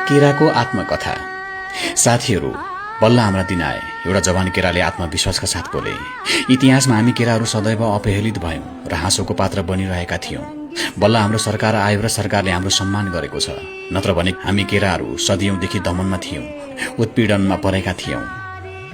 केराको आत्मकथा। साथीहरू, बल्ल हाम्रा दिन आए। एउटा जवान केराले आत्मविश्वासका साथ बोले, इतिहासमा हामी केराहरू सदैव अपहेलित भयौं र हाँसोको पात्र बनिरहेका थियौं। बल्ल हाम्रो सरकार आयो र सरकारले हाम्रो सम्मान गरेको छ। नत्र भने हामी केराहरू सदियौंदेखि दमनमा थियौं, उत्पीडनमा परेका थियौं।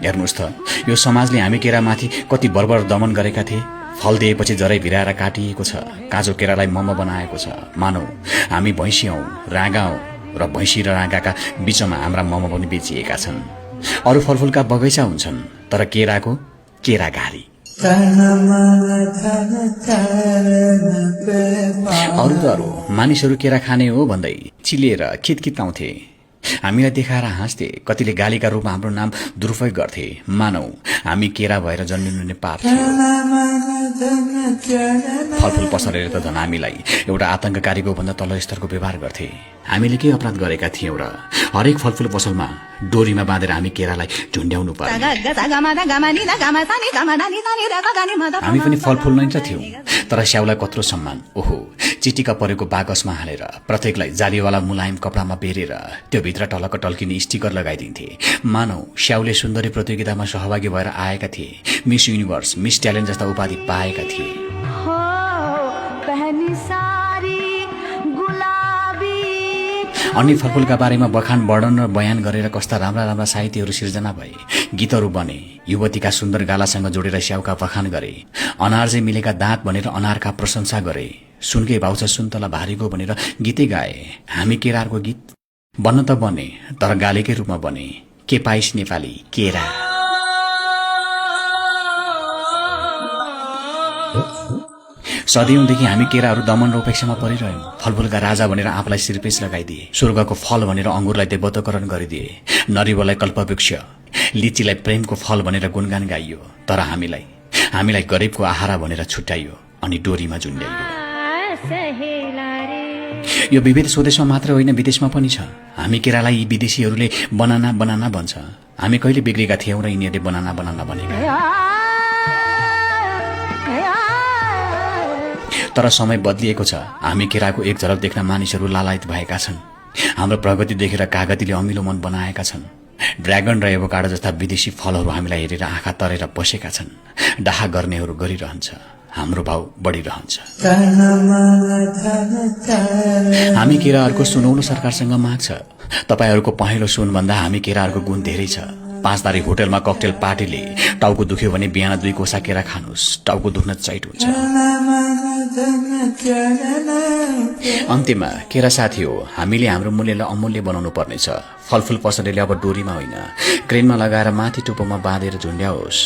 हेर्नुहोस् त, यो समाजले हामी केरामाथि कति बर्बर दमन गरेका थिए। फल दिएपछि जरै भिराएर काटिएको छ, काँचो केरालाई मोमो बनाएको छ। मानौ हामी भैँसी हौं, राँगा हौं र भैँसी र राँगाका बीचमा हाम्रा मोमो पनि बेचिएका छन्। अरू फलफूलका बगैँचा हुन्छन्, तर केराको केराघारी। अरू मानिसहरू केरा खाने हो भन्दै चिलेर खितखिताउँथे, हामीलाई देखाएर हाँस्थे। कतिले गालीका रूपमा हाम्रो नाम दुरुपयोग गर्थे, मानौ हामी केरा भएर जन्मिनु नै पाप थियो। फलफूल पसलेर त झन् हामीलाई एउटा आतंककारीको भन्दा तल्लो स्तरको व्यवहार गर्थे। हामीले के अपराध गरेका थियौं र हरेक फलफूल पसलमा डोरीमा बाँधेर हामी केरालाई झुन्ड्याउनु पर्यो। हामी पनि फलफूल नै त थियौं, तर स्याउलाई कत्रो सम्मान। ओहो, चिटिका परेको बाकसमा हालेर प्रत्येकलाई जालीवाला मुलायम कपडामा बेरेर त्यो भित्र टलक्क टल्किने स्टिकर लगाइदिन्थे। मानौ स्याउले सुन्दरी प्रतियोगितामा सहभागी भएर आएका थिए, मिस युनिभर्स, मिस ट्यालेन्ट जस्ता उपाधि पाएका थिए। अन्य फलफूलका बारेमा बखान वर्णन र बयान गरेर कस्ता राम्रा राम्रा साहित्यहरू सिर्जना भए, गीतहरू बने। युवतीका सुन्दर गालासँग जोडेर स्याउका बखान गरे। अनार चाहिँ मिलेका दाँत भनेर अनारका प्रशंसा गरे। सुनकै भाउछ सुन्तला भारीको भनेर गीतै गाए। हामी केराहरूको गीत बन्न त बने, तर गालीकै रूपमा बने। के पाइस नेपाली केरा। सदियौंदेखि हामी केराहरू दमन र उपेक्षामा परिरह्यौं। फलफूलका राजा भनेर आफूलाई सिरपेस लगाइदिए। स्वर्गको फल भनेर अंगुरलाई देवत्वकरण गरिदिए। नरिवललाई कल्पवृक्ष, लिचीलाई प्रेमको फल भनेर गुणगान गाइयो। तर हामीलाई गरिबको आहारा भनेर छुट्याइयो अनि डोरीमा झुन्ड्याइयो। यो विभेद स्वदेशमा मात्र होइन, विदेशमा पनि छ। हामी केरालाई यी विदेशीहरूले बनाना बनाना भन्छ। हामी कहिले बिग्रेका थियौं र यिनीहरूले बनाना बनाना भनेका। तर समय बदलिएको छ। हामी केराको एक झलक देख्न मानिसहरू लालायत भएका छन्। हाम्रो प्रगति देखेर कागतीले अमिलो मन बनाएका छन्। ड्र्यागन र एभोकाडो जस्ता विदेशी फलहरू हामीलाई हेरेर आँखा तरेर बसेका छन्। डाहा गर्नेहरू गरिरहन्छ, हाम्रो भाव बढिरहन्छ। हामी केराहरूको सुनौलो सरकारसँग माग छ। तपाईहरूको पहेँलो सुनभन्दा हामी केराहरूको गुण धेरै छ। 5 तारिक होटलमा ककटेल पार्टीले टाउको दुख्यो भने बिहान 2 कोसा केरा खानुस्, टाउको दुख्न चैट हुन्छ। अन्त्यमा केरा साथी हो, हामीले हाम्रो मूल्यलाई अमूल्य बनाउनु पर्नेछ। फलफूल पसलेले अब डोरीमा होइन, क्रेनमा लगाएर माथि टुप्पोमा बाँधेर झुन्ड्याओस्,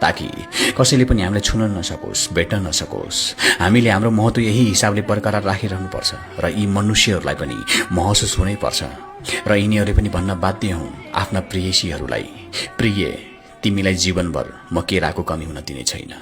ताकि कसैले पनि हामीलाई छुन नसकोस्, भेट्न नसकोस्। हामीले हाम्रो महत्व यही हिसाबले बरकरार राखिरहनुपर्छ र यी मनुष्यहरूलाई पनि महसुस हुनै पर्छ र यिनीहरूले पनि भन्न बाध्य हुन् आफ्ना प्रेयसीहरूलाई, प्रिय, तिमीलाई जीवनभर म केराको कमी हुन दिने छैन।